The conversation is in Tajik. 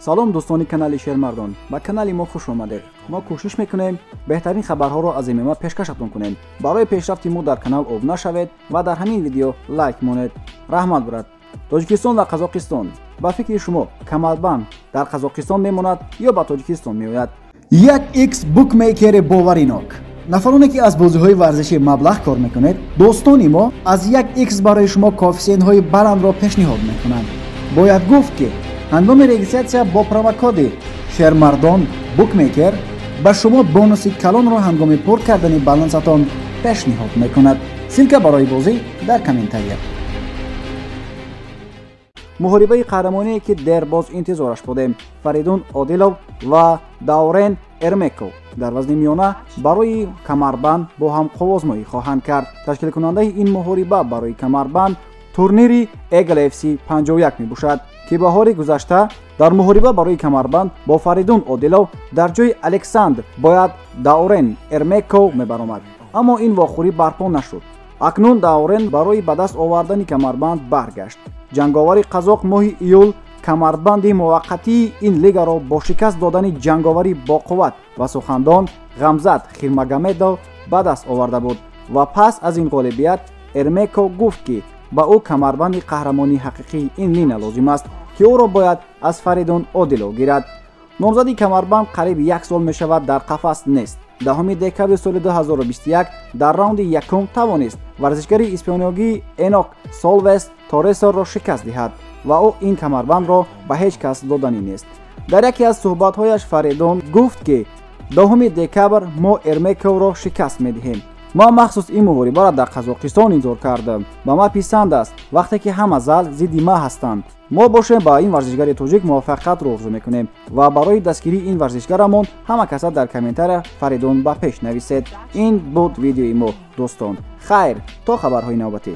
Салом, дӯстони канали Шермардон, ба канали мо хуш омадед. Мо кӯшиш мекунем беҳтарин хабарҳоро аз ММА пешкашатон кунем. Барои пешрафти мо дар канал обуна шавед ва дар ҳамин видео лайк монед. Раҳмат, брат. Тоҷикистон ва Қазоқистон. Ба фикри шумо, камарбанд дар Қазоқистон мемонад ё ба Тоҷикистон меояд? Як X букмейкери боваринок. Нафароне ки аз бозиҳои варзишӣ маблағ кор мекунед, дӯстони мо аз як X барои шумо коэффисиентҳои баландро пешниҳод мекунанд. Бояд гуфт, ки ҳангоми регистратсия бо промокоди Шермардон букмейкер ба шумо бонуси калонро ҳангоми пур кардани балансатон пешниҳод мекунад. Ссылка барои бозӣ дар комментария. Муҳорибаи қаҳрамоние, ки дербоз интизораш будем, Фаридун Одилов ва Даурен Эрмеков дар вазни миёна барои камарбанд бо ҳам қувваозмоӣ хоҳанд кард. Ташкилкунандаи ин муҳориба барои камарбанд турнири Eagle FC 51 мебошад, ки баҳори гузашта дар муҳориба барои камарбанд бо Фаридун Одилов дар ҷои Александр бояд Даурен Эрмеков мебаромад, аммо ин вохӯрӣ барпо нашуд. Акнун Даурен барои ба даст овардани камарбанд баргашт. Ҷанговари қазоқ моҳи июл камарбанди муваққатии ин лигаро бо шикаст додани ҷанговари боқувват ва сухандон Ғамзат Хирмагомедов ба даст оварда буд ва пас аз ин ғолибият Эрмеков гуфт, ки ба ӯ камарбанди қаҳрамонии ҳақиқии ин лина лозим аст, ки ӯро бояд аз Фаридун Одилов гирад. Номзади камарбанд қариб як сол мешавад дар қафас нест. 10 декабри соли 2021 дар раунди якум тавонист варзишгари испаниёгии Энок Солвес Торесоро шикаст диҳад ва ӯ ин камарбандро ба ҳеҷ кас доданӣ нест. Дар яке аз суҳбатҳояш Фаридун гуфт, ки 10 декабр мо Эрмековро шикаст медиҳем. Ман махсус ин муҳорибаро дар Қазоқистон интизор кардам. Ба ман писанд аст, вақте ки ҳама зал зидди ман ҳастанд. Мо бошем, ба ин варзишгари тоҷик муваффақиятро орзу мекунем ва барои дастгирии ин варзишгарамон ҳама каса дар комментария «Фаридун ба пеш» нависед. Ин буд видеои мо, дӯстон. Хайр, то хабарҳои навбатӣ.